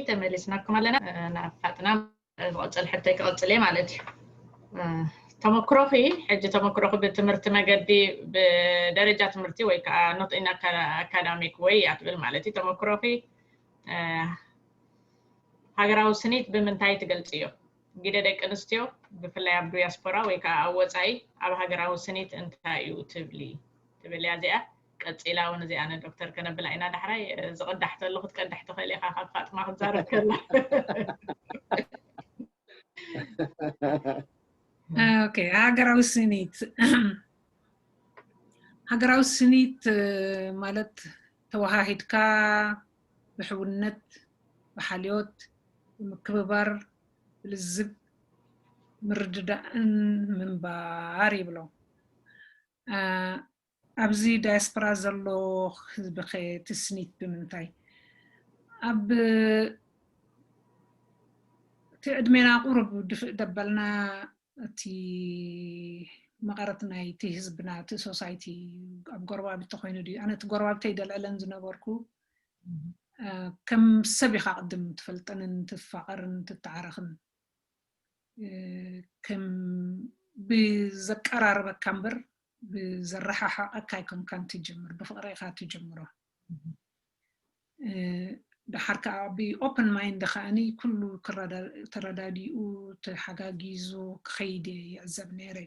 ተመሊስናኩም ኣለና። ናፋጥና ዝቐፅል ሕቶይ ክቐፅል እየ ማለት እዩ። ተመክሮኺ፣ ሕጂ ተመክሮኺ ብትምህርቲ መገዲ፣ ብደረጃ ትምህርቲ ወይ ከዓ not in academic way እያ ትብል ማለት እዩ። ተመክሮኺ ሃገራዊ ስኒት ብምንታይ ትገልፅዮ? ግደ ደቂ ኣንስትዮ ብፍላይ ኣብ ዲያስፖራ ወይ ከዓ ኣብ ወፃኢ ኣብ ሃገራዊ ስኒት እንታይ እዩ ትብሊ? ትብል እያ እዚኣ። ቀፂላ እውን እዚኣ ንዶክተር ከነብላ ኢና። ዳሕራይ ዝቕዳሕ ተሎ ክትቀድሕ ትኽእል ኢኻ፣ ካብ ፋጥማ ክትዛረብ ከላ። ኦኬ፣ ሃገራዊ ስኒት። ሃገራዊ ስኒት ማለት ተወሃሂድካ ብሕውነት፣ ብሓልዮት፣ ብምክብባር፣ ብልዝብ፣ ምርድዳእን ምንባር ይብሎ። ኣብዚ ዳያስፖራ ዘሎ ህዝቢ ከ እቲ ስኒት ብምንታይ? ኣብ እቲ ዕድሜና ቁሩብ ድፍእ ደበልና፣ እቲ መቐረት ናይ እቲ ህዝብና፣ እቲ ሶሳይቲ ኣብ ጎረባብቲ ኮይኑ ድዩ? ኣነ እቲ ጎረባብተይ ደልዕለን ዝነበርኩ፣ ከም ሰብ ኢኻ ቅድም ትፈልጠንን ትፋቐርን ትተዓረኽን። ከም ብዘቀራርበካ እምበር ብዘረሓሓቐካ ኣይኮንካን ትጅምር፣ ብፍቕሪ ኢኻ ትጅምሮ። ድሓር ከዓ ብኦፕን ማይንድ ከዓኒ ኩሉ ተረዳዲኡ ተሓጋጊዙ ክኸይድ እየ ይዕዘብ ነይረ።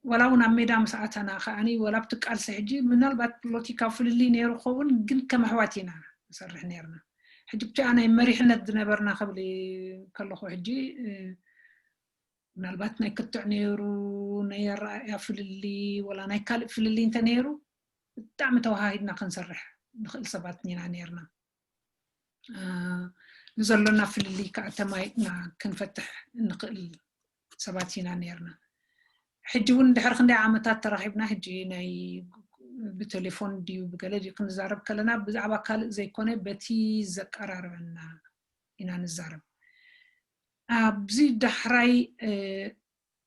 ወላ እውን ኣብ ሜዳ ምስ ኣተና ከዓኒ፣ ወላ ኣብቲ ቃልሲ ሕጂ ምናልባት ፖለቲካዊ ፍልልይ ነይሩ ክኸውን፣ ግን ከም ኣሕዋት ኢና ንሰርሕ ነይርና። ሕጂ ብቻ ናይ መሪሕነት ዝነበርና ክብል ከለኹ፣ ሕጂ ምናልባት ናይ ክትዕ ነይሩ፣ ናይ ኣረኣእያ ፍልልይ፣ ወላ ናይ ካልእ ፍልልይ እንተ ነይሩ፣ ብጣዕሚ ተወሃሂድና ክንሰርሕ ንኽእል ሰባት ኢና ነይርና። ንዘሎና ፍልልይ ከዓ ተማይጥና ክንፈትሕ እንኽእል ሰባት ኢና ነይርና። ሕጂ እውን ድሕሪ ክንደይ ዓመታት ተራኺብና፣ ሕጂ ናይ ብቴሌፎን ድዩ ብገለ ድዩ ክንዛረብ ከለና፣ ብዛዕባ ካልእ ዘይኮነ በቲ ዘቀራርበና ኢና ንዛረብ። ኣብዚ ዳሕራይ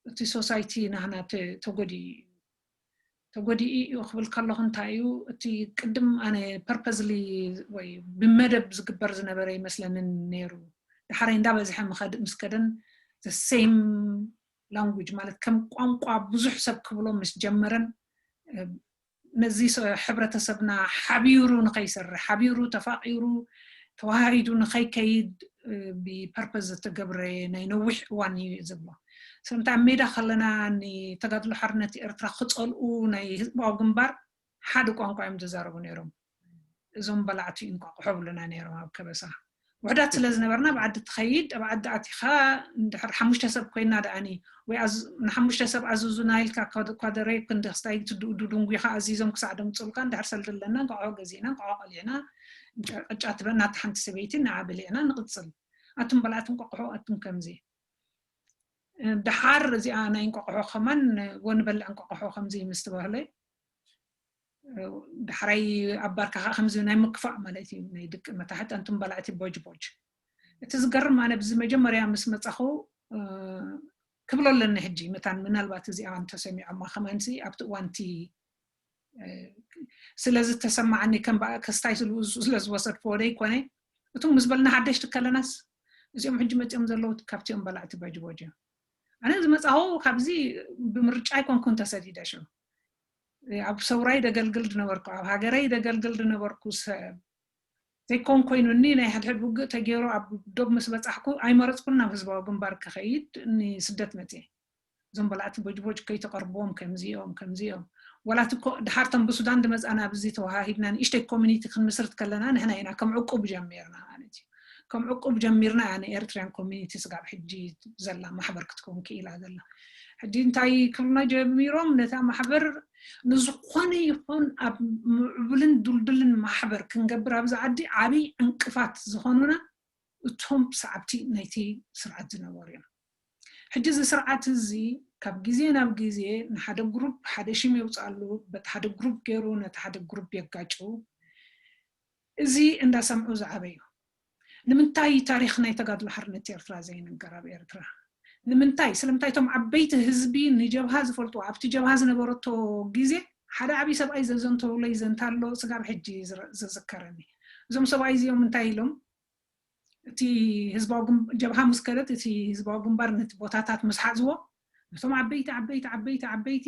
እቲ ሶሳይቲ ናህና ተጎዲኡ እዩ። ተጎዲኡ እዩ ክብል ከለኹ እንታይ እዩ፣ እቲ ቅድም ኣነ ፐርፐዝሊ ወይ ብመደብ ዝግበር ዝነበረ ይመስለንን ነይሩ። ድሓረይ እንዳበዝሐ ምስ ከደን the same language፣ ማለት ከም ቋንቋ ብዙሕ ሰብ ክብሎ ምስ ጀመረን፣ ነዚ ሕብረተሰብና ሓቢሩ ንኸይሰርሕ፣ ሓቢሩ ተፋቒሩ ተዋሃሂዱ ንኸይከይድ ብፐርፐዝ ዝተገብረ ናይ ነዊሕ እዋን እዩ ዝብሎ። ስለምንታይ ኣብ ሜዳ ከለና ንተጋድሎ ሓርነት ኤርትራ ክፀልኡ ናይ ህዝባዊ ግንባር ሓደ ቋንቋ እዮም ዝዛረቡ ነይሮም። እዞም በላዕቲ እንቋቑሖ ብሉና ነይሮም ኣብ ከበሳ። ውሕዳት ስለ ዝነበርና ኣብ ዓዲ ትኸይድ፣ ኣብ ዓዲ ኣቲኻ እንድሕር ሓሙሽተ ሰብ ኮይና ደኣኒ ወይ ንሓሙሽተ ሰብ ኣዝዙና ኢልካ ኳደረይ ክንዲ ክስታይ ትድኡ ድንጉኻ ኣዚዞም ክሳዕ ደምፅሉካ እንድሕር ሰልዲ ኣለና እንቋቑሖ ገዚእና እንቋቑሖ ቀሊዕና ቅጫ ትበና እታ ሓንቲ ሰበይቲ ንዓ በሊዕና ንቕፅል። ኣቱም በላዕቲ እንቋቑሖ ኣቱም ከምዚ። ድሓር እዚኣ ናይ እንቋቑሖ ከማን ወንበልዕ እንቋቑሖ ከምዚ ምስ ትበህለ ዳሕራይ ኣብ ባርካ ከዓ ከምዚ ናይ ምክፋእ ማለት እዩ ናይ ድቂ መታሕት ኣንቱም በላዕቲ ቦጅ ቦጅ። እቲ ዝገርም ኣነ ብዚ መጀመርያ ምስ መፃኹ ክብሎ ኣለኒ ሕጂ መታን ምናልባት እዚኣ እንተሰሚዖማ ከማንሲ ኣብቲ እዋንቲ ስለዝተሰማዓኒ ከም ከስታይ ስለዝወሰድክዎ ደይኮነ እቶም ምስ በልና ሓደሽቲ ከለናስ እዚኦም ሕጂ መፂኦም ዘለዉ ካብቲኦም በላዕቲ ቦጅ ቦጅ እዮም። ኣነ ዝመፃኹ ካብዚ ብምርጫ ኣይኮንኩን ተሰዲደ ሽዑ ኣብ ሰውራይ ደገልግል ዝነበርኩ ኣብ ሃገረይ ደገልግል ዝነበርኩ ሰብ ዘይኮን ኮይኑኒ ናይ ሕድሕድ ውግእ ተገይሩ ኣብ ዶብ ምስ በፃሕኩ ኣይመረፅኩን ናብ ህዝባዊ ግንባር ክኸይድ ንስደት መፅየ። እዞም በላዕቲ ቦጅቦጅ ከይተቐርብዎም ከምዚኦም ከምዚኦም ወላት እኮ ድሓርቶም ብሱዳን ድመፃና ኣብዚ ተወሃሂድና ንእሽተይ ኮሚኒቲ ክንምስርት ከለና ንሕና ኢና ከም ዕቁብ ጀሚርና ማለት እዩ። ከም ዕቁብ ጀሚርና እያ ንኤርትሪያን ኮሚኒቲ ስጋብ ሕጂ ዘላ ማሕበር ክትከውን ክኢላ ዘላ። ሕጂ እንታይ ክብሉና ጀሚሮም ነታ ማሕበር ንዝኾነ ይኹን ኣብ ምዕቡልን ዱልዱልን ማሕበር ክንገብር ኣብዚ ዓዲ ዓብይ ዕንቅፋት ዝኾኑና እቶም ሰዓብቲ ናይቲ ስርዓት ዝነበሩ እዮም። ሕጂ እዚ ስርዓት እዚ ካብ ግዜ ናብ ግዜ ንሓደ ግሩፕ ሓደ ሽም የውፅኣሉ በቲ ሓደ ግሩፕ ገይሩ ነቲ ሓደ ግሩፕ የጋጭው። እዚ እንዳሰምዑ ዝዓበዩ ንምንታይ ታሪክ ናይ ተጋድሎ ሓርነት ኤርትራ ዘይንገር ኣብ ኤርትራ? ንምንታይ ስለምንታይ እቶም ዓበይቲ ህዝቢ ንጀብሃ ዝፈልጥዎ ኣብቲ ጀብሃ ዝነበረቶ ግዜ ሓደ ዓብዪ ሰብኣይ ዘዘንተውለይ ዘንታ ኣሎ ስጋብ ሕጂ ዝረ- ዝዝከረኒ። እዞም ሰብኣይ እዚኦም እንታይ ኢሎም? እቲ ህዝባዊ ጀብሃ ምስ ከደት፣ እቲ ህዝባዊ ግንባር ነቲ ቦታታት ምስ ሓዝዎ፣ ነቶም ዓበይቲ ዓበይቲ ዓበይቲ ዓበይቲ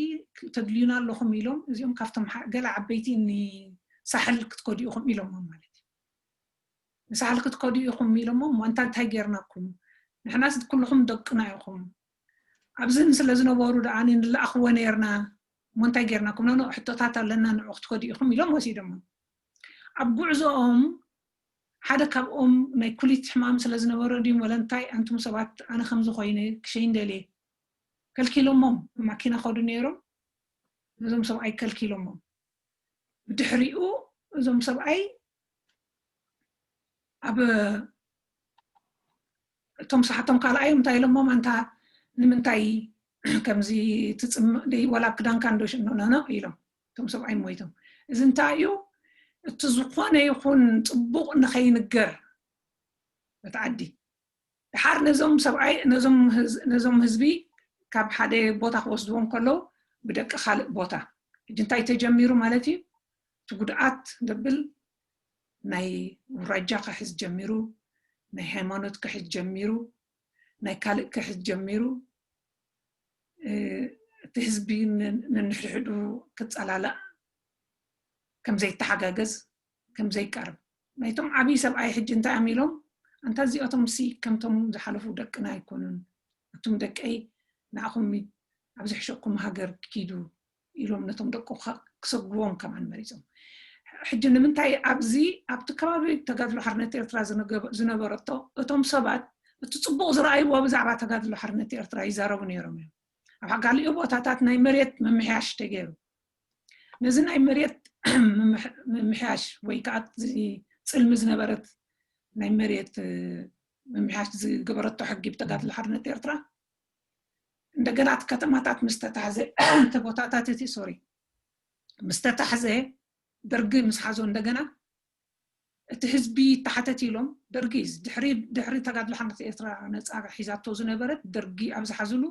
ተድልዩና ኣለኹም ኢሎም፣ እዚኦም ካብቶም ገለ ዓበይቲ ንሳሕል ክትከዱ ኢኹም ኢሎሞም ማለት እዩ። ንሳሕል ክትከዱ ኢኹም ኢሎሞም። ዋንታ እንታይ ጌርናኩም? ንሕናስ ኩልኹም ደቅና ኢኹም። ኣብዝን ስለ ዝነበሩ ደኣ ንልኣኽዎ ነርና። እሞ እንታይ ጌርናኩም? ነኖ ሕቶታት ኣለና፣ ንዑ ክትከዱ ኢኹም ኢሎም ወሲዶሞ። ኣብ ጉዕዞኦም ሓደ ካብኦም ናይ ኩሊት ሕማም ስለ ዝነበሮ ድዩ ወለ እንታይ፣ ኣንቱም ሰባት፣ ኣነ ከምዚ ኮይነ ክሸይን ደልየ፣ ከልኪሎሞም። ማኪና ከዱ ነይሮም። ነዞም ሰብኣይ ከልኪሎሞም። ብድሕሪኡ እዞም ሰብኣይ ኣብ እቶም ሰሓቶም ካልኣዮም እንታይ ኢሎሞም? ኣንታ ንምንታይ ከምዚ ትፅምእ ደይ፣ ወላ ክዳንካ እንዶ ሽኖ ነኖ ኢሎም። እቶም ሰብኣይ ሞይቶም። እዚ እንታይ እዩ? እቲ ዝኾነ ይኹን ፅቡቕ ንኸይንገር በቲ ዓዲ ድሓር ነዞም ሰብኣይ ነዞም ህዝ- ነዞም ህዝቢ ካብ ሓደ ቦታ ክወስድዎም ከለዉ ብደቂ ካልእ ቦታ። ሕጂ እንታይ ተጀሚሩ ማለት እዩ? እቲ ጉድኣት ደብል ናይ ውራጃ ክሕዝ ጀሚሩ፣ ናይ ሃይማኖት ክሕዝ ጀሚሩ፣ ናይ ካልእ ክሕዝ ጀሚሩ። እ፣ እቲ ህዝቢ ን- ንንሕድሕዱ ክፀላላእ፣ ከም ዘይተሓጋገዝ፣ ከም ዘይቀርብ። ናይቶም ዓብዪ ሰብኣይ ሕጂ እንታይ ኣሚሎም? ኣንታ እዚኣቶም ሲ ከምቶም ዝሓለፉ ደቅና ኣይኮኑን። ኣቱም ደቀይ ንዓኹም ኣብዚ ሕሸኩም ሃገር ኪዱ ኢሎም ነቶም ደቁ ክሰግዎም ከማን መሪጾም። ሕጂ ንምንታይ ኣብዚ ኣብቲ ከባቢ ተጋድሎ ሓርነት ኤርትራ ዝነገበ- ዝነበረቶ እቶም ሰባት እቲ ጽቡቕ ዝረኣይዎ ብዛዕባ ተጋድሎ ሓርነት ኤርትራ ይዛረቡ ነይሮም እዮም። ኣብ ሓጋሊኡ ቦታታት ናይ መሬት ምምሕያሽ ተገይሩ። ነዚ ናይ መሬት ምምሕ- ምምሕያሽ ወይ ከዓ እዚ ጽልሚ ዝነበረት ናይ መሬት እ፣ ምምሕያሽ ዝገበረቶ ሕጊ ብተጋድሎ ሓርነት ኤርትራ እንደገና እቲ ከተማታት ምስ ተታሕዘ እቲ ቦታታት እቲ ሶሪ ምስ ተታሕዘ ደርጊ ምስ ሓዞ እንደገና እቲ ህዝቢ ይተሓተት ኢሎም ደርጊ ድሕሪ ድሕሪ ተጋድሎ ሓርነት ኤርትራ ነፃ ሒዛቶ ዝነበረት ደርጊ ኣብ ዝሓዝሉ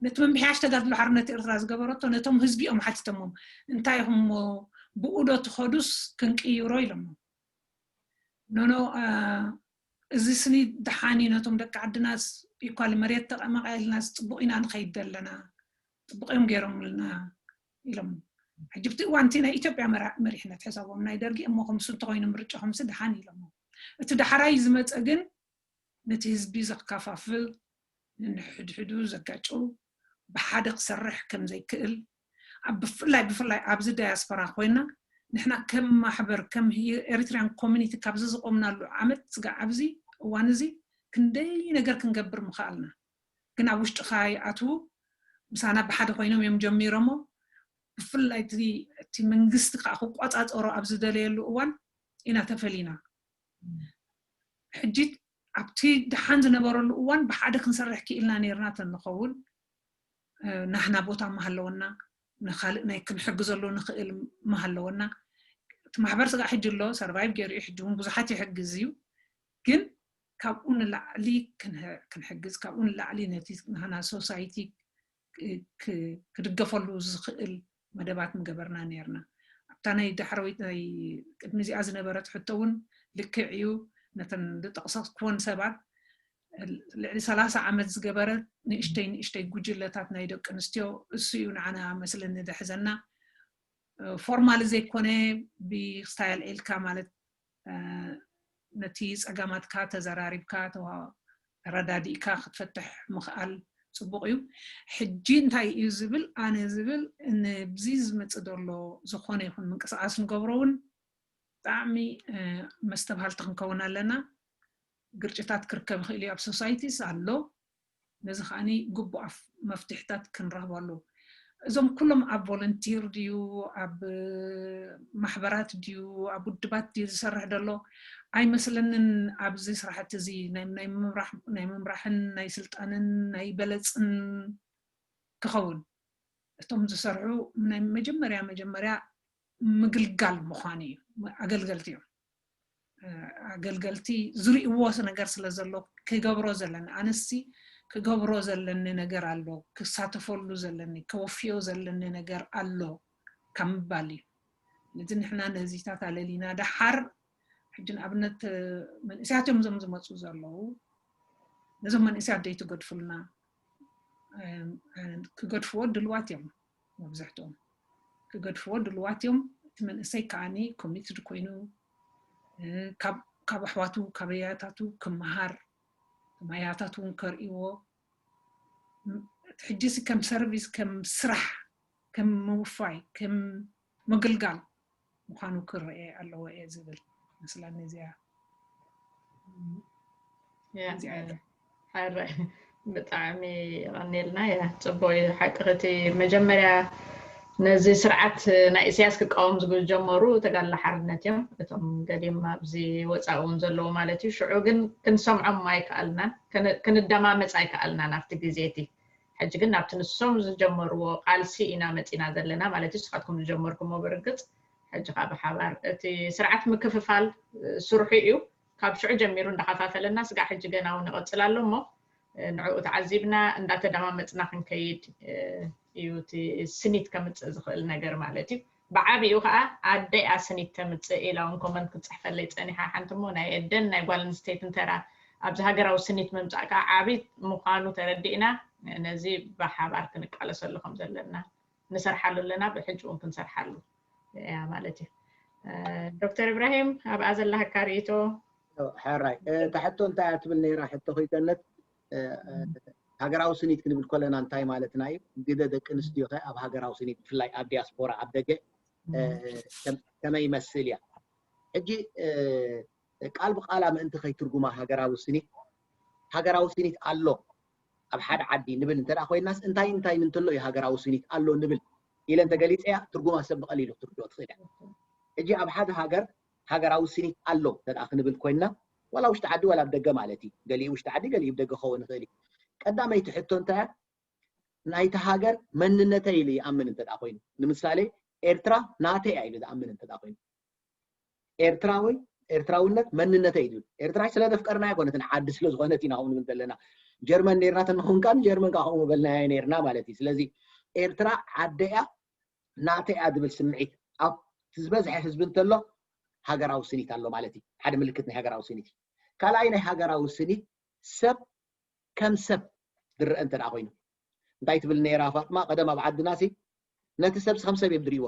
ነቲ ምምሕያሽ ተጋድሎ ሓርነት ኤርትራ ዝገበረቶ ነቶም ህዝቢ እዮም ሓቲቶሞም እንታይ ኢኹም ብኡ ዶ ትኸዱስ ክንቅይሮ ኢሎሞ ኖኖ እዚ ስኒ ደሓን እዩ ነቶም ደቂ ዓድናስ ኢኳል መሬት ተቐመቐ ኢልናስ ፅቡቕ ኢና ንኸይድ ዘለና ፅቡቕ እዮም ገይሮምልና ኢሎም ሕጂ ብቲ እዋንቲ ናይ ኢትዮጵያ መሪሕነት ሕሳቦም ናይ ደርጊ እሞ ከምሱ እንተኮይኑ ምርጫ ከምሲ ደሓን ኢሎም እቲ ዳሕራይ ዝመፀ ግን ነቲ ህዝቢ ዘካፋፍል ንሕድሕዱ ዘጋጭው ብሓደ ክሰርሕ ከም ዘይክእል ኣብ ብፍላይ ብፍላይ ኣብዚ ዳያስፖራ ኮይና ንሕና ከም ማሕበር ከም ኤሪትሪያን ኮሚኒቲ ካብዚ ዝቆምናሉ ዓመት ስጋ ኣብዚ እዋን እዚ ክንደይ ነገር ክንገብር ምኽኣልና ግን ኣብ ውሽጥኻ ይኣትዉ ምሳና ብሓደ ኮይኖም እዮም ጀሚሮሞ ብፍላይ እቲ መንግስቲ ከዓ ክቋፃፀሮ ኣብ ዝደለየሉ እዋን ኢና ተፈሊና ሕጂ ኣብቲ ደሓን ዝነበረሉ እዋን ብሓደ ክንሰርሕ ክኢልና ነርና ተንኸውን ናህና ቦታ መሃለወና ንካልእ ናይ ክንሕግዘሉ ንኽእል መሃለወና እቲ ማሕበር ስጋ ሕጂ ኣሎ ሰርቫይቭ ገይሩ ሕጂ እውን ብዙሓት ይሕግዝ እዩ ግን ካብኡ ንላዕሊ ክንሕግዝ ካብኡ ንላዕሊ ነቲ ናህና ሶሳይቲ ክድገፈሉ ዝኽእል መደባት ምገበርና ነርና ኣብታ ናይ ዳሕረወይት ናይ ቅድሚ እዚኣ ዝነበረት ሕቶ እውን ልክዕ እዩ ነተን ዝጠቕሰክወን ሰባት ልዕሊ ሰላሳ ዓመት ዝገበረ ንእሽተይ ንእሽተይ ጉጅለታት ናይ ደቂ ኣንስትዮ እሱ እዩ ንዓና መስለኒ ዝሕዘና ፎርማል ዘይኮነ ብስታይል ኤልካ ማለት ነቲ ፀገማትካ ተዘራሪብካ ተረዳዲእካ ክትፈትሕ ምኽኣል ፅቡቕ እዩ ሕጂ እንታይ እዩ ዝብል ኣነ ዝብል ንብዚ ዝመፅእ ዘሎ ዝኾነ ይኹን ምንቅስቃስ ንገብሮ እውን ብጣዕሚ መስተብሃልቲ ክንከውን ኣለና ግርጭታት ክርከብ ይኽእል እዩ ኣብ ሶሳይቲስ ኣሎ ነዚ ከዓኒ ግቡእ መፍትሕታት ክንረኽበሉ እዞም ኩሎም ኣብ ቮለንቲር ድዩ ኣብ ማሕበራት ድዩ ኣብ ውድባት ድዩ ዝሰርሕ ዘሎ ኣይመስለንን ኣብዚ ስራሕቲ እዚ ናይ ምምራሕን ናይ ስልጣንን ናይ በለፅን ክኸውን እቶም ዝሰርሑ ናይ መጀመርያ መጀመርያ ምግልጋል ምዃኑ እዩ ኣገልገልቲ እዮም ኣገልገልቲ ዝርእዎ ነገር ስለ ዘሎ ክገብሮ ዘለኒ ኣነሲ ክገብሮ ዘለኒ ነገር ኣሎ ክሳተፈሉ ዘለኒ ከወፍዮ ዘለኒ ነገር ኣሎ ካብ ምባል እዩ ነዚ ንሕና ነዚታት ኣለሊና ደሓር ሕጂ ንኣብነት መንእሰያት እዮም እዞም ዝመፁ ዘለዉ። ነዞም መንእሰያት ደይትገድፉልና። ክገድፍዎ ድልዋት እዮም መብዛሕትኦም፣ ክገድፍዎ ድልዋት እዮም። እቲ መንእሰይ ከዓኒ ኮሚትድ ኮይኑ ካብ ኣሕዋቱ ካብ ኣያታቱ ክመሃር፣ ኣያታት እውን ከርእይዎ፣ ሕጂሲ ከም ሰርቪስ፣ ከም ስራሕ፣ ከም ምውፋይ፣ ከም ምግልጋል ምዃኑ ክረአ ኣለዎ እየ ዝብል መስለኒ። እዚኣ ሕራይ ብጣዕሚ ይቐኒልና እያ። ፅቡቅ እዩ ሓቂ። እቲ መጀመርያ ነዚ ስርዓት ናይ ኢሳያስ ክቃወም ዝጀመሩ ተጋድሎ ሓርነት እዮም። እቶም ገሊም ኣብዚ ወፃኢ እውን ዘለዉ ማለት እዩ። ሽዑ ግን ክንሰምዖም ኣይከኣልናን፣ ክንደማመፅ ኣይከኣልናን ኣብቲ ግዜ እቲ። ሕጂ ግን ናብቲ ንሶም ዝጀመርዎ ቃልሲ ኢና መፂና ዘለና ማለት እዩ። ንስኻትኩም ዝጀመርኩሞ ብርግፅ ሕጂ ከዓ ብሓባር እቲ ስርዓት ምክፍፋል ስርሑ እዩ። ካብ ሽዑ ጀሚሩ እንዳኸፋፈለና ስጋዕ ሕጂ ገና እውን ይቐፅል ኣሎ እሞ ንዕኡ ተዓዚብና እንዳተደማመፅና ክንከይድ እዩ እቲ ስኒት ከምፅእ ዝኽእል ነገር ማለት እዩ። ብዓብኡ ከዓ ኣደይ ኣስኒት ተምፅእ ኢላ እውን ኮመንት ክትፅሕፈለይ ፀኒሓ ሓንቲ እሞ ናይ ኣደን ናይ ጓል ኣንስተይትን ተራ ኣብዚ ሃገራዊ ስኒት ምምፃእ ከዓ ዓብይ ምዃኑ ተረዲእና ነዚ ብሓባር ክንቃለሰሉ ከም ዘለና ንሰርሓሉ ኣለና፣ ብሕጂ እውን ክንሰርሓሉ እያ ማለት እዩ። ዶክተር ኢብራሂም ኣብኣ ዘለካ ርእይቶ? ሕራይ እታ ሕቶ እንታይ እያ ትብል ነይራ? ሕቶ ከይተነት ሃገራዊ ስኒት ክንብል ከለና እንታይ ማለትና እዩ? ግደ ደቂ ኣንስትዮ ከ ኣብ ሃገራዊ ስኒት ብፍላይ ኣብ ዲያስፖራ ኣብ ደገ ከመይ ይመስል እያ? ሕጂ ቃል ብቃላ ምእንቲ ከይትርጉማ ሃገራዊ ስኒት፣ ሃገራዊ ስኒት ኣሎ ኣብ ሓደ ዓዲ ንብል እንተ ኮይናስ እንታይ እንታይ እንተሎ እዩ ሃገራዊ ስኒት ኣሎ ንብል ኢለ እንተገሊፀያ ትርጉማ ሰብ ብቀሊሉ ክትርድኦ ትኽእል እያ። ሕጂ ኣብ ሓደ ሃገር ሃገራዊ ስኒት ኣሎ እንተ ክንብል ኮይንና ዋላ ውሽጢ ዓዲ ዋላ ኣብ ደገ ማለት እዩ። ገሊኡ ውሽጢ ዓዲ ገሊኡ ደገ ክኸውን ይኽእል እዩ። ቀዳመይቲ ሕቶ እንታይ እያ? ናይቲ ሃገር መንነተይ ኢሉ ይኣምን እንተ ኮይኑ፣ ንምሳሌ ኤርትራ ናተይ እያ ኢሉ ዝኣምን እንተ ኮይኑ፣ ኤርትራዊ ኤርትራውነት መንነተይ እዩ። ኤርትራ ስለ ዘፍቀርና ኣይኮነትን፣ ዓዲ ስለ ዝኾነት ኢና ከምኡ ንብል ዘለና። ጀርመን ነርና ተንኸውን ካብ ጀርመን ከዓ ከምኡ በልናያ ነርና ማለት እዩ። ስለዚ ኤርትራ ዓደያ ናተያ ዝብል ስምዒት ኣብ ዝበዝሐ ህዝቢ እንተሎ ሃገራዊ ስኒት ኣሎ ማለት እዩ። ሓደ ምልክት ናይ ሃገራዊ ስኒት እዩ። ካልኣይ ናይ ሃገራዊ ስኒት ሰብ ከም ሰብ ዝረአ እንተ ኮይኑ እንታይ ትብል ነይራ ፋጥማ? ቀደም ኣብ ዓድና ሲ ነቲ ሰብ ከም ሰብ እዮም ዝርእይዎ።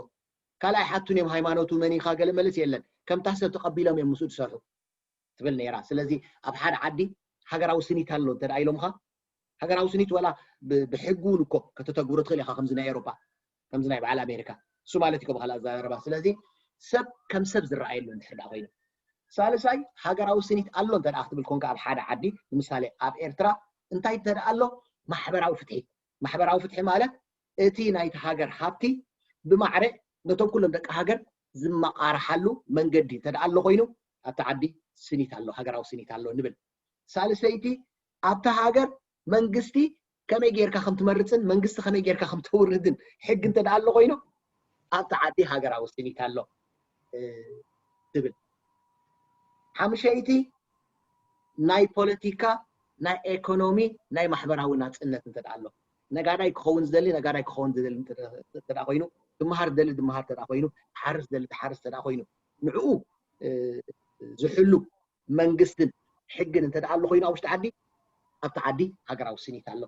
ካልኣይ ሓቱን እዮም ሃይማኖቱ መን ኢኻ ገለ መልስ የለን። ከምታ ሰብ ተቐቢሎም እዮም ምስኡ ዝሰርሑ ትብል ነይራ። ስለዚ ኣብ ሓደ ዓዲ ሃገራዊ ስኒት ኣሎ እንተ ኢሎምኻ ሃገራዊ ስኒት ዋላ ብሕጊ እውን እኮ ከተተግብሮ ትኽእል ኢኻ ከምዚ ናይ ኤሮፓ ከምዚ ናይ በዓል ኣሜሪካ እሱ ማለት እዩ። ብካልእ ኣዘራርባ ስለዚ ሰብ ከም ሰብ ዝረኣየሉ እንድሕር ደኣ ኮይኑ ሳልሳይ ሃገራዊ ስኒት ኣሎ እንተ ክትብል ኮንካ ኣብ ሓደ ዓዲ ንምሳሌ ኣብ ኤርትራ እንታይ እንተ ኣሎ ማሕበራዊ ፍትሒ። ማሕበራዊ ፍትሒ ማለት እቲ ናይቲ ሃገር ሃብቲ ብማዕረ ነቶም ኩሎም ደቂ ሃገር ዝመቃርሓሉ መንገዲ እንተ ኣሎ ኮይኑ ኣብቲ ዓዲ ስኒት ኣሎ፣ ሃገራዊ ስኒት ኣሎ ንብል። ሳልሰይቲ ኣብቲ ሃገር መንግስቲ ከመይ ጌርካ ከም ትመርፅን መንግስቲ ከመይ ጌርካ ከም ተውርድን ሕጊ እንተ ኣሎ ኮይኑ ኣብቲ ዓዲ ሃገራዊ ስኒት ኣሎ ትብል። ሓምሸይቲ ናይ ፖለቲካ ናይ ኤኮኖሚ ናይ ማሕበራዊ ናፅነት እንተ ኣሎ ነጋዳይ ክኸውን ዝደሊ ነጋዳይ ክኸውን ዝደሊ እንተ ኮይኑ ትመሃር ዝደሊ ዝመሃር እንተ ኮይኑ ትሓርስ ዝደሊ ትሓርስ እንተ ኮይኑ ንዕኡ ዝሕሉ መንግስትን ሕግን እንተ ኣሎ ኮይኑ ኣብ ውሽጢ ዓዲ ኣብቲ ዓዲ ሃገራዊ ስኒት ኣሎ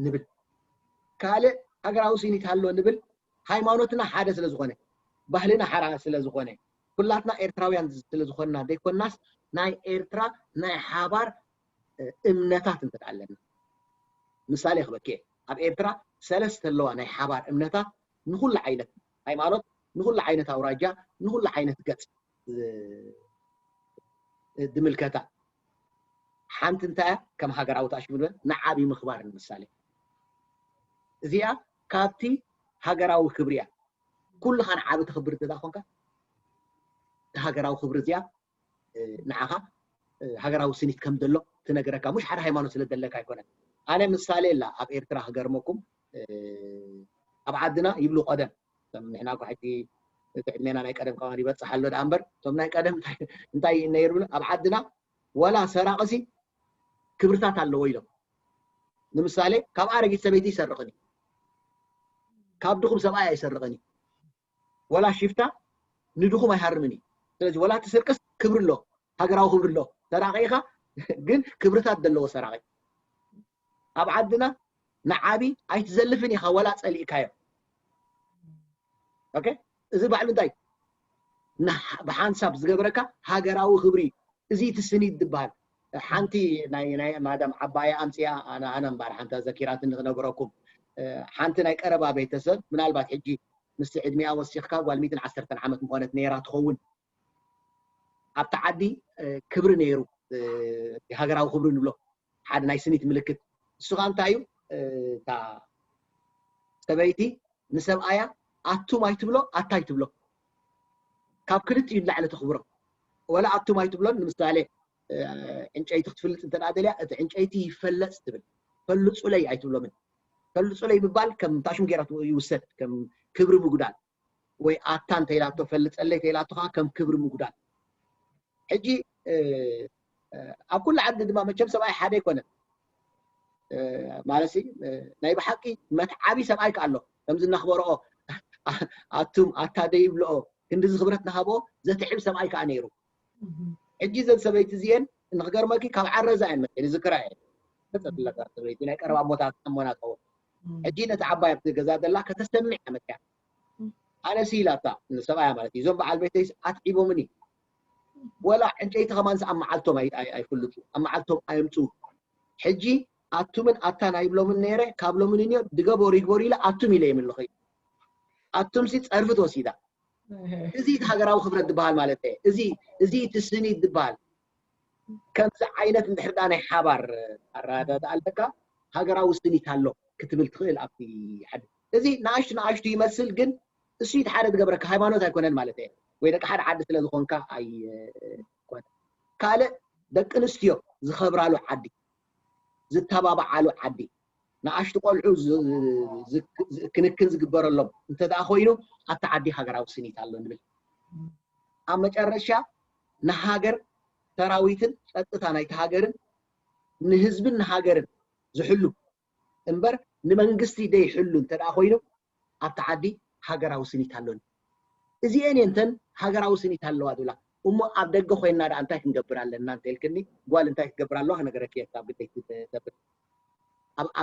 ንብል። ካልእ ሃገራዊ ስኒት ኣሎ ንብል ሃይማኖትና ሓደ ስለ ዝኾነ ባህልና ሓራ ስለ ዝኾነ ኩላትና ኤርትራውያን ስለ ዝኾንና ዘይኮናስ ናይ ኤርትራ ናይ ሓባር እምነታት እንተ ኣለና ምሳሌ ክበኬ ኣብ ኤርትራ ሰለስተ ኣለዋ ናይ ሓባር እምነታት ንኩሉ ዓይነት ሃይማኖት ንኩሉ ዓይነት ኣውራጃ ንኩሉ ዓይነት ገጽ ዝምልከታ ሓንቲ እንታይ ከም ሃገራዊ ተኣሽሙ ንብል ንዓቢ ምኽባር ንምሳሌ እዚኣ ካብቲ ሃገራዊ ክብሪ እያ። ኩልኻ ንዓቢ ተኽብር እንተ ኮንካ ሃገራዊ ክብሪ እዚኣ ንዓኻ ሃገራዊ ስኒት ከም ዘሎ ትነግረካ። ሙሽ ሓደ ሃይማኖት ስለ ዘለካ ኣይኮነን። ኣነ ምሳሌ ላ ኣብ ኤርትራ ክገርመኩም ኣብ ዓድና ይብሉ ቀደም ንሕና እኳ ሕጂ እቲ ዕድሜና ናይ ቀደም ከማን ይበፅሕ ኣሎ ደኣ እምበር እቶም ናይ ቀደም እንታይ ነይሩ ኣብ ዓድና ወላ ሰራቂ ሲ ክብርታት ኣለዎ ኢሎም ንምሳሌ ካብ ኣረጊት ሰበይቲ ይሰርቕን እዩ ካብ ድኹም ሰብኣይ ኣይሰርቕን እዩ ወላ ሽፍታ ንድኹም ኣይሃርምን እዩ ስለዚ ወላ እቲ ስርቅስ ክብሪ ኣሎ፣ ሃገራዊ ክብሪ ኣሎ። ሰራቂ ኢኻ ግን ክብርታት ዘለዎ ሰራቂ። ኣብ ዓድና ንዓቢ ኣይትዘልፍን ኢኻ ወላ ጸሊእካዮ። ኦኬ፣ እዚ ባዕሉ እንታይ ብሓንሳብ ዝገበረካ ሃገራዊ ክብሪ እዩ። እዚ እቲ ስኒት ዝበሃል ሓንቲ ናይ ናይ ማዳም ዓባያ ኣምፅያ ኣነ ኣነ እምበኣር ሓንታ ዘኪራትኒ ክነግረኩም። ሓንቲ ናይ ቀረባ ቤተሰብ ምናልባት ሕጂ ምስ ዕድሚኣ ወሲኽካ ጓል ሚእትን ዓሰርተን ዓመት ምኾነት ነይራ ትኸውን። ኣብቲ ዓዲ ክብሪ ነይሩ፣ ሃገራዊ ክብሪ ንብሎ ሓደ ናይ ስኒት ምልክት። እሱ ከዓ እንታይ እዩ? እታ ሰበይቲ ንሰብኣያ ኣቱም ኣይትብሎ ኣታ ኣይትብሎ። ካብ ክልቲኡ ንላዕሊ ተኽብሮ። ወላ ኣቱም ኣይትብሎን። ንምሳሌ ዕንጨይቲ ክትፍልጥ እንተ ደልያ እቲ ዕንጨይቲ ይፈለፅ ትብል። ፈልፁለይ ኣይትብሎምን። ፈልፁለይ ምባል ከም ታሽም ጌራ ይውሰድ፣ ከም ክብሪ ምጉዳል። ወይ ኣታ እንተኢላቶ ፈልፀለይ እንተኢላቶ ከዓ ከም ክብሪ ምጉዳል። ሕጂ ኣብ ኩሉ ዓዲ ድማ መቸም ሰብኣይ ሓደ ኣይኮነን። ማለት ናይ ብሓቂ መትዓቢ ሰብኣይ ከኣ ኣሎ፣ ከምዚ እናኽበረኦ ኣቱም ኣታ ደይብለኦ ክንዲ ዝኽብረት ናሃበኦ ዘትዕብ ሰብኣይ ከኣ ነይሩ። ሕጂ ዘን ሰበይቲ እዚአን ንክገርመኪ ካብ ዓረዛ እየን መፅአን ይዝክራ እየን። ተፀብለካ ሰበይቲ ናይ ቀረባ ኣሞታት ኣሞና ትኸውን። ሕጂ ነቲ ዓባይ ኣብቲ ገዛ ዘላ ከተሰምዕ እያ መፅያ። ኣነ ሲ ኢላታ ንሰብኣያ ማለት እዩ፣ እዞም በዓል ቤተይስ ኣትዒቦምኒ። ወላ ዕንጨይቲ ከማንስ ኣብ መዓልቶም ኣይፍልጡ፣ ኣብ መዓልቶም ኣየምፅኡ። ሕጂ ኣቱምን ኣታን ኣይብሎምን ነይረ፣ ካብ ሎሚ ንንዮ ድገበሩ ይግበሩ ኢለ ኣቱም ኢለ የምልኹ። ኣቱምሲ ፀርፊ ትወሲዳ። እዚ እቲ ሃገራዊ ክብረት ዝበሃል ማለት እየ። እዚ እዚ እቲ ስኒት ዝበሃል ከምዚ ዓይነት እንድሕር ደኣ ናይ ሓባር ኣረዳድኣ ኣለካ፣ ሃገራዊ ስኒት ኣሎ ክትብል ትኽእል ኣብቲ ዓዲ። እዚ ንኣሽቱ ንኣሽቱ ይመስል፣ ግን እሱ እቲ ሓደ ዝገብረካ ሃይማኖት ኣይኮነን ማለት እየ። ወይ ደቂ ሓደ ዓዲ ስለ ዝኾንካ ኣይኮነን። ካልእ ደቂ ኣንስትዮ ዝኸብራሉ ዓዲ፣ ዝተባብዓሉ ዓዲ፣ ንኣሽቱ ቆልዑ ክንክን ዝግበረሎም እንተ ደኣ ኮይኑ ኣብቲ ዓዲ ሃገራዊ ስኒት ኣሎ ንብል። ኣብ መጨረሻ ንሃገር ሰራዊትን ጸጥታ ናይቲ ሃገርን ንህዝብን ንሃገርን ዝሕሉ እምበር ንመንግስቲ ደይሕሉ እንተ ደኣ ኮይኑ ኣብቲ ዓዲ ሃገራዊ ስኒት ኣሎኒ። እዚኤን እየን እተን ሃገራዊ ስኒት ኣለዋ ዝብላ። እሞ ኣብ ደገ ኮይንና ደኣ እንታይ ክንገብር ኣለና እንተ ኢልክኒ፣ ጓል እንታይ ክትገብር ኣለዋ ክነገረኪ እየ ክሳብ ግደይ ትገብር።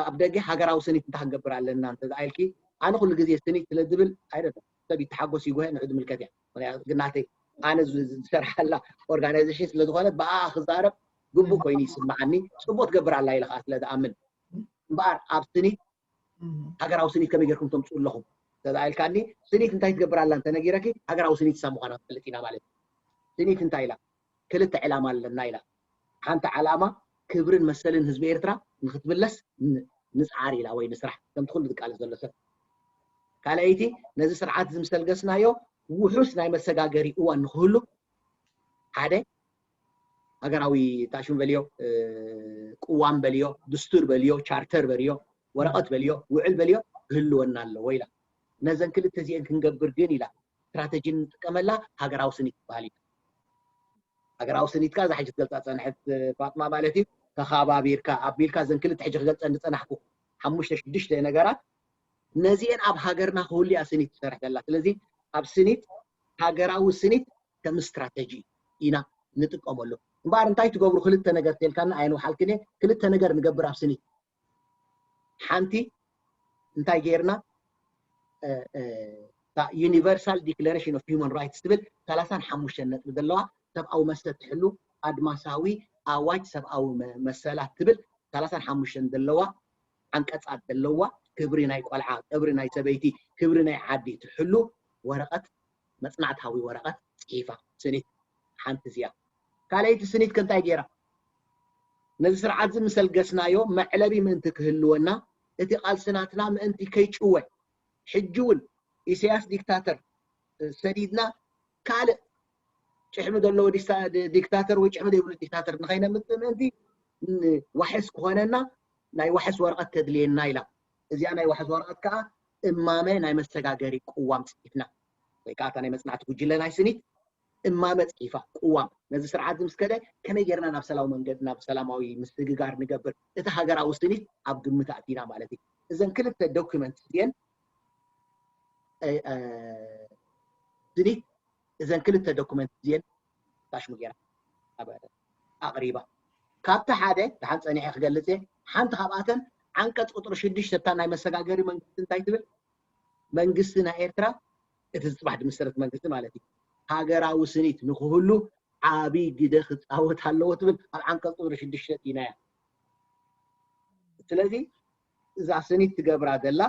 ኣብ ደገ ሃገራዊ ስኒት እንታይ ክንገብር ኣለና እንተ ኢልኪ፣ ኣነ ኩሉ ግዜ ስኒት ስለ ዝብል ኣይደለም ሰብ ይተሓጎስ ይጎሀ ንዑ ዝምልከት እያ። ምክንያቱ ግን ናተይ ኣነ ዝሰርሓላ ኦርጋናይዜሽን ስለ ዝኾነት ብኣ ክዛረብ ግቡእ ኮይኑ ይስምዓኒ። ፅቡቅ ትገብር ኣላ ኢለ ከዓ ስለ ዝኣምን እምበኣር ኣብ ስኒት ሃገራዊ ስኒት ከመይ ጌርኩም ተምፅኡ ኣለኹም ተዛኢልካኒ፣ ስኒት እንታይ ትገብር ኣላ እንተነጊረኪ ሃገራዊ ስኒት ሳ ምዃና ትፈልጥ ኢና ማለት እዩ። ስኒት እንታይ ኢላ? ክልተ ዕላማ ኣለና ኢላ። ሓንቲ ዓላማ ክብርን መሰልን ህዝቢ ኤርትራ ንክትምለስ ንፅዓር ኢላ ወይ ንስራሕ ከምቲ ኩሉ ዝቃለስ ዘሎ ሰብ። ካልኣይቲ ነዚ ስርዓት ዝምሰልገስናዮ ውሑስ ናይ መሰጋገሪ እዋን ንክህሉ ሓደ ሃገራዊ ታሽም በልዮ፣ ቅዋም በልዮ፣ ድስቱር በልዮ፣ ቻርተር በልዮ፣ ወረቐት በልዮ፣ ውዕል በልዮ ክህልወና ኣለዎ ኢላ። ነዘን ክልተ እዚአን ክንገብር ግን ኢላ ስትራተጂ ንጥቀመላ ሃገራዊ ስኒት ትበሃል ኢላ። ሃገራዊ ስኒትካ እዛ ሕጂ ትገልፃ ፀንሐት ፋጥማ ማለት እዩ። ተኸባቢርካ ኣቢልካ እዘን ክልተ ሕጂ ክገልፀን ዝፀናሕኩ ሓሙሽተ ሽዱሽተ ነገራት ነዚአን ኣብ ሃገርና ክህሉ እያ ስኒት ትሰርሕ ዘላ። ስለዚ ኣብ ስኒት ሃገራዊ ስኒት ከም ስትራተጂ ኢና ንጥቀመሉ። እምበኣር እንታይ ትገብሩ ክልተ ነገር ተልካና ኣየንውሓልክን እየ። ክልተ ነገር ንገብር ኣብ ስኒት። ሓንቲ እንታይ ጌርና Universal Declaration of Human Rights ትብል ሰላሳን ሓሙሽተን ነጥቢ ዘለዋ ሰብኣዊ መሰል ትሕሉ ኣድማሳዊ ኣዋጅ ሰብኣዊ መሰላት ትብል ሰላሳን ሓሙሽተን ዘለዋ ዓንቀፃት ዘለዋ ክብሪ ናይ ቆልዓ፣ ክብሪ ናይ ሰበይቲ፣ ክብሪ ናይ ዓዲ ትሕሉ ወረቐት መፅናዕታዊ ወረቐት ፅሒፋ ስኒት ሓንቲ እዚኣ። ካልኣይቲ ስኒት ከ እንታይ ገይራ? ነዚ ስርዓት እዚ ምስ ኣልገስናዮ መዕለቢ ምእንቲ ክህልወና እቲ ቃልሲ ናትና ምእንቲ ከይጭወ ሕጂ እውን ኢሳያስ ዲክታተር ሰዲድና ካልእ ጭሕሚ ዘለዎ ዲክታተር ወይ ጭሕሚ ዘይብሉ ዲክታተር ንኸይነምፅእ ምእንቲ ዋሕስ ክኾነና ናይ ዋሕስ ወረቐት ተድልየና ኢላ። እዚኣ ናይ ዋሕስ ወረቐት ከዓ እማመ ናይ መሰጋገሪ ቅዋም ፅሒፍና ወይ ከዓ እታ ናይ መፅናዕቲ ጉጅለ ናይ ስኒት እማመ ፅሒፋ ቅዋም ነዚ ስርዓት እዚ ምስ ከደ ከመይ ጌርና ናብ ሰላማዊ መንገዲ ናብ ሰላማዊ ምስግጋር ንገብር እቲ ሃገራዊ ስኒት ኣብ ግምት ኣእቲና ማለት እዩ። እዘን ክልተ ዶክመንት እዚአን ስኒት እዘን ክልተ ዶኩመንት እዚአን ታሽሙ ገይራ ኣብ ኣቕሪባ። ካብቲ ሓደ ደሓን ጸኒሐ ክገልጽ እየ። ሓንቲ ካብኣተን ዓንቀጽ ቁጽሪ ሽዱሽተ እታ ናይ መሰጋገሪ መንግስቲ እንታይ ትብል? መንግስቲ ናይ ኤርትራ እቲ ዝጽባሕ ድምሰረት መንግስቲ ማለት እዩ። ሃገራዊ ስኒት ንክህሉ ዓቢ ግደ ክጻወት ኣለዎ ትብል ኣብ ዓንቀጽ ቁጽሪ ሽዱሽተ እቲናያ። ስለዚ እዛ ስኒት ትገብራ ዘላ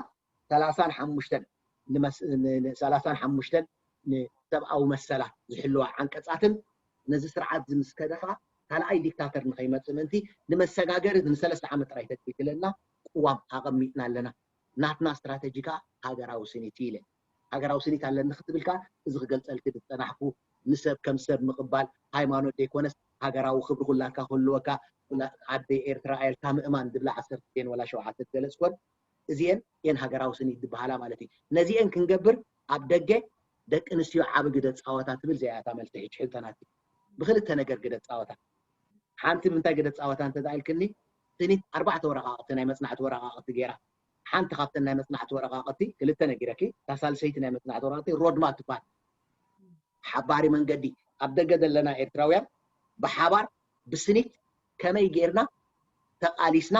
ሰላሳን ሓሙሽተን ንመስ- ን- ን- ሰላሳን ሓሙሽተን ንሰብኣዊ መሰላት ዝሕልዋ ዓንቀጻትን ነዚ ስርዓት እዚ ምስ ከደኻ ካልኣይ ዲክታተር ንኸይመጽእ ምእንቲ ንመሰጋገሪ ንሰለስተ ዓመት ጥራይ ተግቢትለና ቅዋም ኣቐሚጥና ኣለና። ናትና ስትራተጂ ከዓ ሃገራዊ ስኒት እዩ ኢለ። ሃገራዊ ስኒት ኣለኒ ክትብል ከዓ እዚ ክገልጸልኪ ዝጸናሕኩ ንሰብ ከም ሰብ ምቕባል ሃይማኖት ዘይኮነስ ሃገራዊ ክብሪ ኩላትካ ክህልወካ ኩላ ዓደይ ኤርትራ እያ ኢልካ ምእማን ዝብላ ዓሰርተ እየን ወላ ሸውዓተ ዝገለጽኮን እዚአን እየን ሃገራዊ ስኒት ዝበሃላ ማለት እዩ። ነዚአን ክንገብር ኣብ ደገ ደቂ ኣንስትዮ ዓቢ ግደ ጻወታ ትብል እዚኣ እያ እታ መልሲ ሕጂ ሕቶናት ብክልተ ነገር ግደ ጻወታ ሓንቲ ብምንታይ ግደ ጻወታ እንተ ኢልክኒ ስኒት ኣርባዕተ ወረቃቅቲ ናይ መጽናዕቲ ወረቃቅቲ ገይራ ሓንቲ ካብተን ናይ መጽናዕቲ ወረቃቅቲ ክልተ ነጊረኪ እታ ሳልሰይቲ ናይ መጽናዕቲ ወረቃቅቲ ሮድማፕ ትበሃል ሓባሪ መንገዲ ኣብ ደገ ዘለና ኤርትራውያን ብሓባር ብስኒት ከመይ ጌርና ተቃሊስና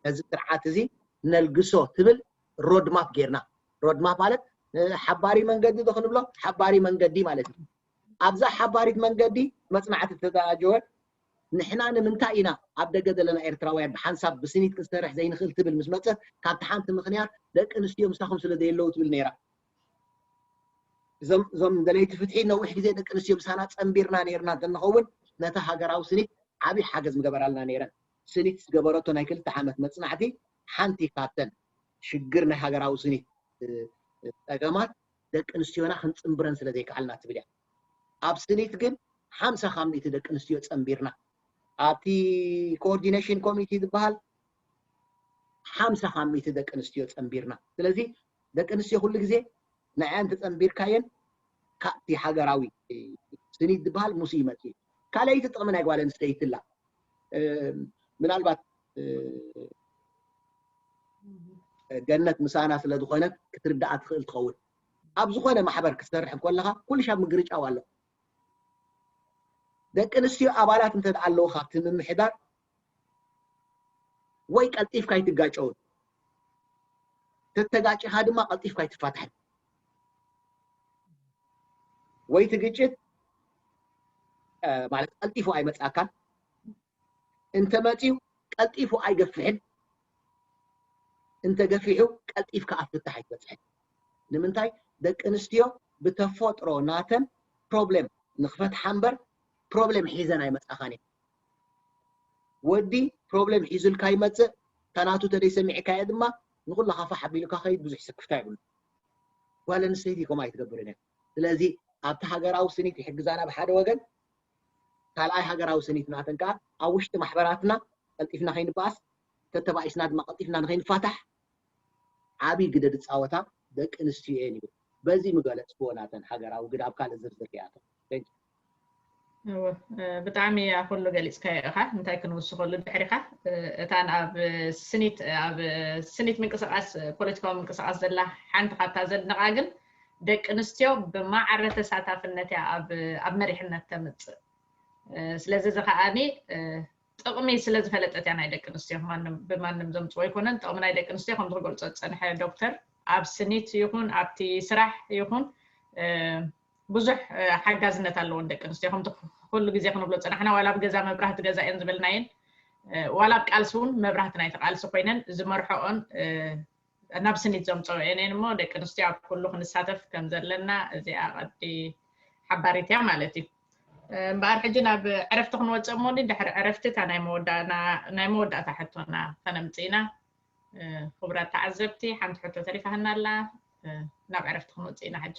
ነዚ ስርዓት እዚ ነልግሶ ትብል ሮድማፕ ጌርና ሮድማፕ ማለት ሓባሪ መንገዲ ዶ ክንብሎ ሓባሪ መንገዲ ማለት እዩ ኣብዛ ሓባሪት መንገዲ መፅናዕቲ ዝተዘጋጀወ ንሕና ንምንታይ ኢና ኣብ ደገ ዘለና ኤርትራውያን ብሓንሳብ ብስኒት ክንሰርሕ ዘይንኽእል ትብል ምስ መፀት ካብቲ ሓንቲ ምኽንያት ደቂ ኣንስትዮ ምሳኹም ስለ ዘየለዉ ትብል ነይራ እዞም እዞም ደለይቲ ፍትሒ ነዊሕ ግዜ ደቂ ኣንስትዮ ምሳና ፀንቢርና ነይርና እንተንኸውን ነታ ሃገራዊ ስኒት ዓብዪ ሓገዝ ምገበራልና ነይረን ስኒት ዝገበረቶ ናይ ክልተ ዓመት መፅናዕቲ ሓንቲ ካብተን ሽግር ናይ ሃገራዊ ስኒት ፀገማት ደቂ ኣንስትዮና ክንፅንብረን ስለ ዘይከኣልና ትብል እያ ኣብ ስኒት ግን ሓምሳ ካብ ሚእቲ ደቂ ኣንስትዮ ፀንቢርና ኣብቲ ኮኦርዲኔሽን ኮሚቴ ዝበሃል ሓምሳ ካብ ሚእቲ ደቂ ኣንስትዮ ፀንቢርና ስለዚ ደቂ ኣንስትዮ ኩሉ ግዜ ንዐን ተፀንቢርካየን ካብቲ ሃገራዊ ስኒት ዝበሃል ሙስ ይመፅእ ካልኣይቲ ጥቕሚ ናይ ጓል ኣንስተይቲ ላ ምናልባት ገነት ምሳና ስለ ዝኾነት ክትርዳኣ ትኽእል ትኸውን ኣብ ዝኾነ ማሕበር ክትሰርሕ እንከለኻ ኩሉ ሻብ ምግርጫው ኣሎ ደቂ ኣንስትዮ ኣባላት እንተ ኣለዎ ካብቲ ምምሕዳር ወይ ቀልጢፍካ ኣይትጋጨውን ተተጋጭኻ ድማ ቀልጢፍካ ኣይትፋታሕን ወይ እቲ ግጭት ማለት ቀልጢፉ ኣይመፅኣካን እንተመፅዩ ቀልጢፉ ኣይገፍሕን እንተገፊሑ ቀልጢፍካ ኣብ ፍታሕ ኣይትበፅሕን ንምንታይ ደቂ ኣንስትዮ ብተፈጥሮ ናተን ፕሮብሌም ንክፈትሓ እምበር ፕሮብሌም ሒዘን ኣይመፅኣኻን እየን ወዲ ፕሮብሌም ሒዙልካ ይመፅእ ታናቱ ተደይ ሰሚዕካዮ ድማ ንኩላካ ፋሕ ኣቢሉካ ከይድ ብዙሕ ስክፍታ ይብሉ ጓል ኣንስተይቲ ከምኡ ኣይትገብርን እያ ስለዚ ኣብቲ ሃገራዊ ስኒት ይሕግዛና ብሓደ ወገን ካልኣይ ሃገራዊ ስኒት ናተን ከዓ ኣብ ውሽጢ ማሕበራትና ቀልጢፍና ከይንበኣስ ተተባኢስና ድማ ቀልጢፍና ንከይንፋታሕ ዓብዪ ግደ ዝፃወታ ደቂ ኣንስትዮ እየን ይብል በዚ ምገለፅክዎ ናተን ሃገራዊ ግደ ኣብ ካልእ ዝርዝር ሪኣቶ ብጣዕሚ ኩሉ ገሊፅካዮ ኢኻ እንታይ ክንውስኸሉ ድሕሪኻ እታን ኣብ ስኒት ኣብ ስኒት ምንቅስቃስ ፖለቲካዊ ምንቅስቃስ ዘላ ሓንቲ ካብታ ዘድንቓ ግን ደቂ ኣንስትዮ ብማዕረ ተሳታፍነት እያ ኣብ መሪሕነት ተምፅእ ስለዚ እዚ ከዓኒ ጥቕሚ ስለ ዝፈለጠት እያ ናይ ደቂ ኣንስትዮ ብማንም ዘምፅዎ ኣይኮነን ጥቕሚ ናይ ደቂ ኣንስትዮ ከምዚ ክገልፆ ዝፀንሐ ዶክተር ኣብ ስኒት ይኹን ኣብቲ ስራሕ ይኹን ብዙሕ ሓጋዝነት ኣለዎን ደቂ ኣንስትዮ ከምቲ ኩሉ ግዜ ክንብሎ ፀናሕና ዋላ ኣብ ገዛ መብራህቲ ገዛ እየን ዝበልናየን ዋላ ኣብ ቃልሲ እውን መብራህቲ ናይቲ ቃልሲ ኮይነን ዝመርሐኦን ናብ ስኒት ዘምፀኦ እየን እሞ ደቂ ኣንስትዮ ኣብ ኩሉ ክንሳተፍ ከም ዘለና እዚኣ ቀዲ ሓባሪት እያ ማለት እዩ እምበኣር ሕጂ ናብ ዕረፍቲ ክንወፅእ እሞ ድሕሪ ዕረፍቲ እታ ናይ መወዳእታ ሕቶና ከነምፅእ ኢና ክቡራት ተዓዘብቲ ሓንቲ ሕቶ ተሪፋህና ኣላ ናብ ዕረፍቲ ክንወፅእ ኢና ሕጂ